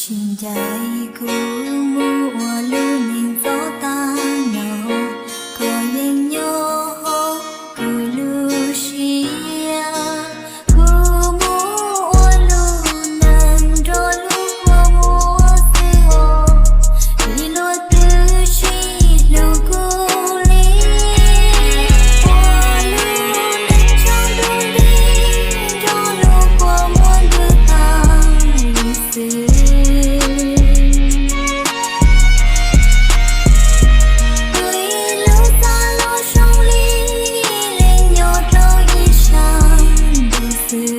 Tsis ncaim kuv mus ua lub neej txom tag no, koj yeej nyob hauv kuv lub siab. Kuv mus ua lub neej nrog lub kua muag xwb os, vim luag twb tsis hlub kuv li. Ua lub neej tsaus ntuj nti nrog lub kua muag ntws tag li xwb. Kuv ib lub xav los zoo li ib leeg nyob rau ib sab ntuj xwb.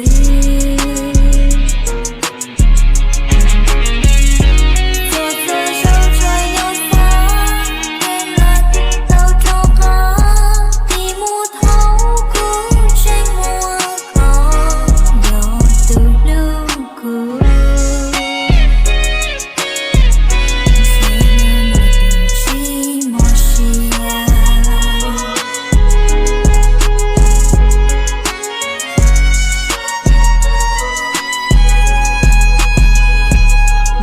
Txhua txhua zaus tsuas yog xav, es mas tau rov qab tig mus thaum kuv tseem muaj koj yog tus hlub kuv. Tsis muaj sia.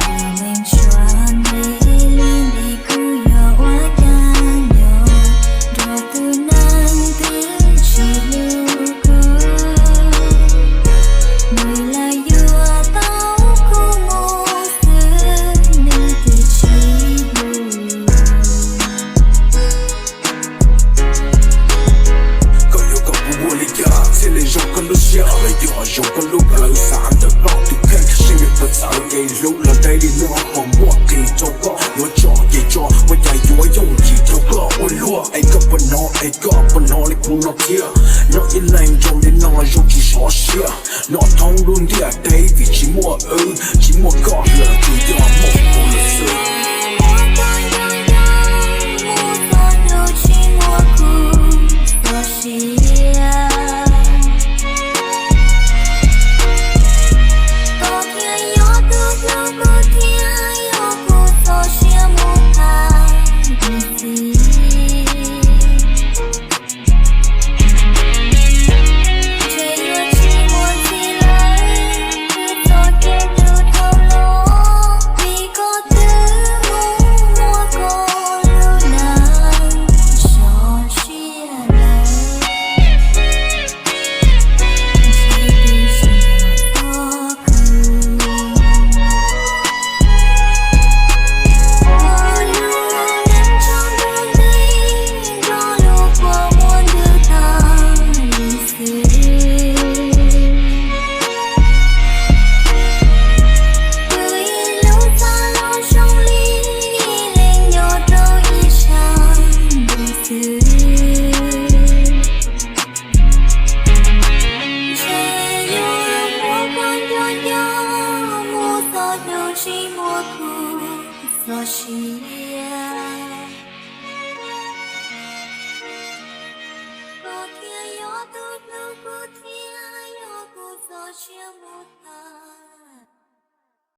Yog neeg tshua ntev li ntev kuv yuav ua cas nyob nrog tus neeg twg tsis hlub kuv. Nws lawv yuav tau kuv mus xwb, nws twb tsis hlub. Koj yuav kom kuv ua li cas thiaj li zoo koj lub siab, los yog zoo koj lub plawv? Xav ntawm koj tus kheej, seb yuav puas txawv. Kev hlub los deb li muaj hau muaj qis rau koj, yuav tso ces tso, ua cas yuav yooj yim rau koj ua luaj. Es koj puas hnov, es koj puas hnov li kuv no thiab? Nyob ib leeg nrog li no los zoo tsis sov siab. Nyob thoob lub ntiaj teb vim tsis muaj wb, tsis muaj koj lawm, tsuas yog muaj kuv lawm xwb. Muaj koj nco nco mus txog hnub tsis muaj kuv txoj sia. Koj thiaj yog tus hlub kuv thiab yog kuv txoj sia mus tag ib txhis. Ntshe yuav tsis muaj ntxiv lawm, wb txoj kev hlub dhau los, vim koj twb mus muaj koj lub neej sov siab lawm. Ntshe twb tsis yog txoj kwv. Ua lub neej tsaus ntuj nti nrog lub kua muag ntws tag li xwb. Kuv ib lub xav los zoo li ib leeg nyob rau ib sab ntuj xwb. Ntshe yuav muaj koj nco nco mus txog hnub tsis muaj kuv txoj sia. Koj thiaj yog tus hlub kuv thiab yog kuv txoj sia mus tag.